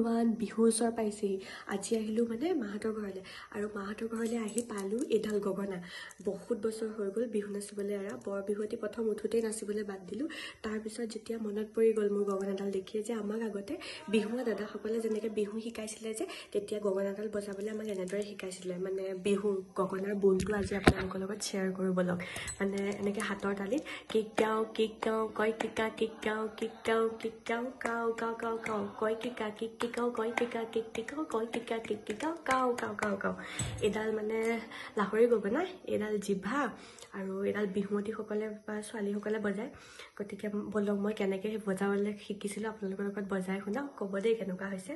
Everyone, Bihu ওচৰ পাইছেহি। আজি আহিলোঁ মানে মাহঁতৰ ঘৰলৈ, আৰু মাহঁতৰ ঘৰলৈ আহি পালোঁ এইডাল গগনা। বহুত বছৰ হৈ গ'ল বিহু নাচিবলৈ এৰা। বৰ বিহুৱতী প্ৰথম উঠোঁতেই নাচিবলৈ বাদ দিলোঁ। তাৰপিছত যেতিয়া মনত পৰি গ'ল মোৰ গগনাডাল দেখিয়ে যে আমাক আগতে বিহুৱা দাদাসকলে যেনেকৈ বিহু শিকাইছিলে যে, তেতিয়া গগনাডাল বজাবলৈ আমাক এনেদৰে শিকাইছিলে। মানে বিহু গগনাৰ বোলটো আজি আপোনালোকৰ লগত শ্বেয়াৰ কৰোঁ ব'লক। মানে এনেকৈ হাতৰ তালিত কিকাও কিকাও কয় কিকা কিকাও কিকাও কিকাও কাও কাও কাও কাও কয় কিকা কিক কিকাও কয় কিকা কিক কিকাও কয় কিকা কিক কিকাও কাও কাও কাও কাও। এইডাল মানে লাহৰি গগনা, এইডাল জিভা, আৰু এইডাল বিহুৱতীসকলে বা ছোৱালীসকলে বজায়। গতিকে ব'লক মই কেনেকৈ বজাবলৈ শিকিছিলোঁ আপোনালোকৰ লগত বজাই শুনাওঁ, ক'ব দেই কেনেকুৱা হৈছে।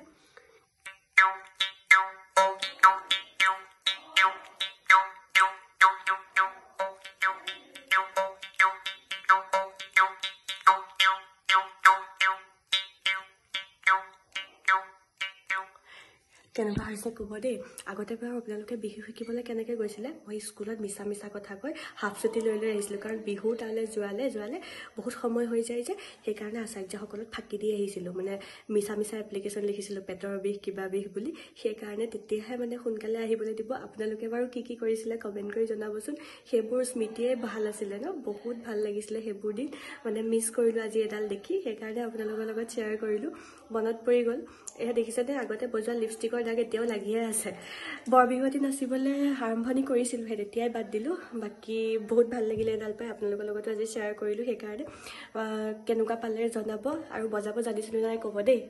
কেনেকুৱা হৈছে ক'ব দেই। আগতে বাৰু আপোনালোকে বিহু শিকিবলৈ কেনেকৈ গৈছিলে? মই স্কুলত মিছা মিছা কথা কৈ হাফ ছুটি লৈ লৈ আহিছিলোঁ, কাৰণ বিহু তালৈ যোৱালে বহুত সময় হৈ যায় যে, সেইকাৰণে আচাৰ্যসকলক ফাঁকি দি আহিছিলোঁ। মানে মিছা মিছা এপ্লিকেশ্যন লিখিছিলোঁ, পেটৰ বিষ কিবা বিষ বুলি, সেইকাৰণে তেতিয়াহে মানে সোনকালে আহিবলৈ দিব। আপোনালোকে বাৰু কি কি কৰিছিলে কমেণ্ট কৰি জনাবচোন। সেইবোৰ স্মৃতিয়ে ভাল আছিলে ন, বহুত ভাল লাগিছিলে সেইবোৰ দিন। মানে মিছ কৰিলোঁ আজি এডাল দেখি, সেইকাৰণে আপোনালোকৰ লগত শ্বেয়াৰ কৰিলোঁ, মনত পৰি গ'ল। এয়া দেখিছেনে আগতে বজোৱা লিপষ্টিকৰ দাগ এতিয়াও লাগিয়ে আছে। বৰ বিহুৱতী নাচিবলৈ আৰম্ভণি কৰিছিলোঁ, সেই তেতিয়াই বাদ দিলোঁ। বাকী বহুত ভাল লাগিলে এডাল পাই, আপোনালোকৰ লগতো আজি শ্বেয়াৰ কৰিলোঁ, সেইকাৰণে কেনেকুৱা পালে জনাব, আৰু বজাব জানিছিলোঁ নাই ক'ব দেই।